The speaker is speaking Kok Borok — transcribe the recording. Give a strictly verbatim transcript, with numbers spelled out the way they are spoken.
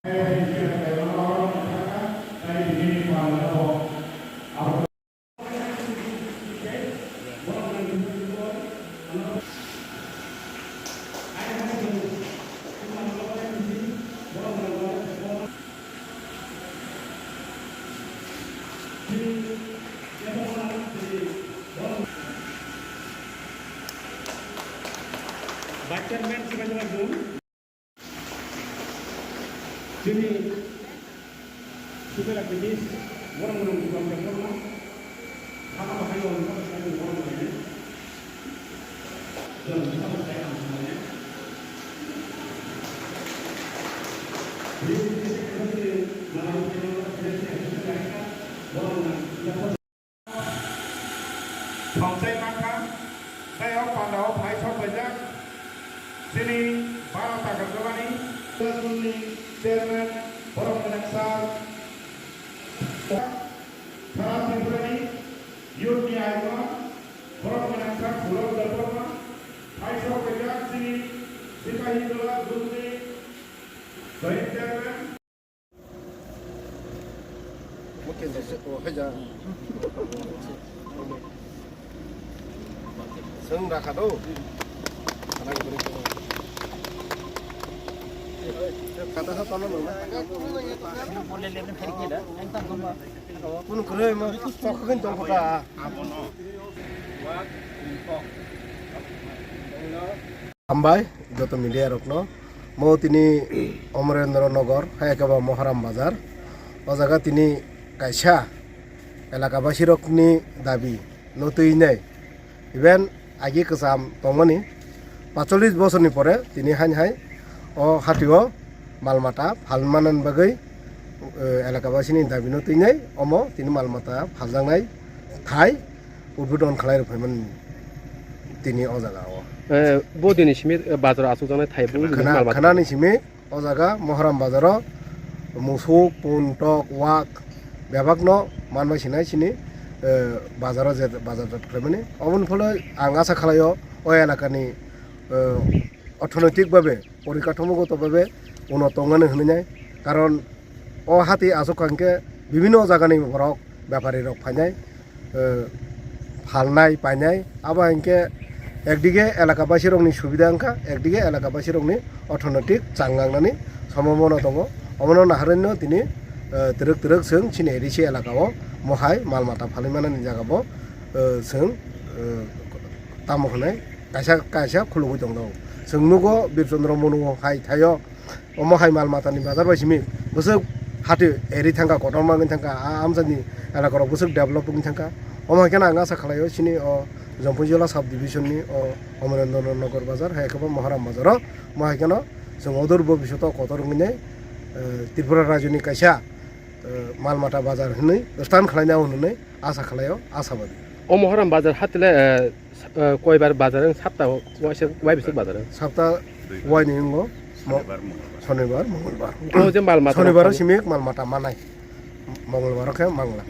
Vice Chairman Sibajala Jun. Chini Sibela Kitis, borok mwnang Dukam Debbarma, Hama Bahai Ongkha Bahai Ongkha Bahai. Jom Dukam Bahai Ongkha Bahai. Bini Sibela Kitis, Malang Sibela Kitis, Sibela Kitis, borok mwnang. Thongchai mankha, tei o pandao phai sok paijak chini Bharat Agartala ni School ni chairman borok mwnang sir, Thara Tripura ni youth ni aguma borok mwnang sir Pulab Debbarma, phai sok paijak chini Sipahi Jola Group ni joint chairman. Chwng rakha do. Kata sa tolo nang. Kunu kwrwi ma chokha khin tong kha. Hambai joto media rokno. Mo tini Omorendra Nagar, hai khe bo Moharam Bazar. O jaga tini kaisa elaka basirokni dabi no twi nai. Even agi kwcham tongmani pacholis bosorni pore tini hain hai o hatio mal mata phal manani bagwi, eh, elaka basini dabi no twi nai. Omo tini mal mata phaljaknai thai. Udbodon khlai rw phaimani tini o jaga o. Eh, bo dini simi, eh, bazar asukjaknai thai bo khana, mal mata. Khanani simi o jaga Moharam bazaro musuk, pun, tok, wak bebakno manbai sinai sini, eh, bazaro je bazar jat khlaimani. Oboni phole ang asa khlaio o elakani, eh, orthonoitik babe, porikathomogoto babe uno tongmani hwnwi. Karon o hati asuk kha hwnkhe bibinno jagani borok bepari rok phainai, eh, phalnai painai. Abo hinkhe ekdige elaka basirokni subida wngkha, ekdige elaka basirokni orthonoitik chang nangnani sombhabona tongo. Omono naharwino tini, eh, twrwk twrwk chwng chini A D C elaka o mohai mal mata phalwi manani jaga bo, eh, chwng, eh, tamo hwnwi kaisa kaisa khulugwi tongjago. Chwng nugo Bir Chandra Manu hai thaio. Omo hai mal matani bazar bai simi bwswk hati eri thangkha, kotorma wngwi thangkha, a amchaini elaka rok bwswk develop wngwi thangkha. Omo hai kheno ang asa khlaio chini o Jampui Jola sub division ni o Omorendra Nagar bazar, hai khe bo Moharam bazar o. Omo hai kheno chwng odor bobishoto kotor wngwi nai, eh, Tripura rajyoni kaisa, eh, mal mata bazar hwnwi stand khlaina hwnwi asa khlaio, asabadi. O Moharam bazar hatile, eh, Eh, koibar bazar wng sapta waisa wai bisik bazar wng? Sapta waini wngbo mo-, Sonibar, Mongolbar. Sonibar, Mongolbar. O je mal mata Sonibar rok simi mal mata manai. Mongolbar khe mangla.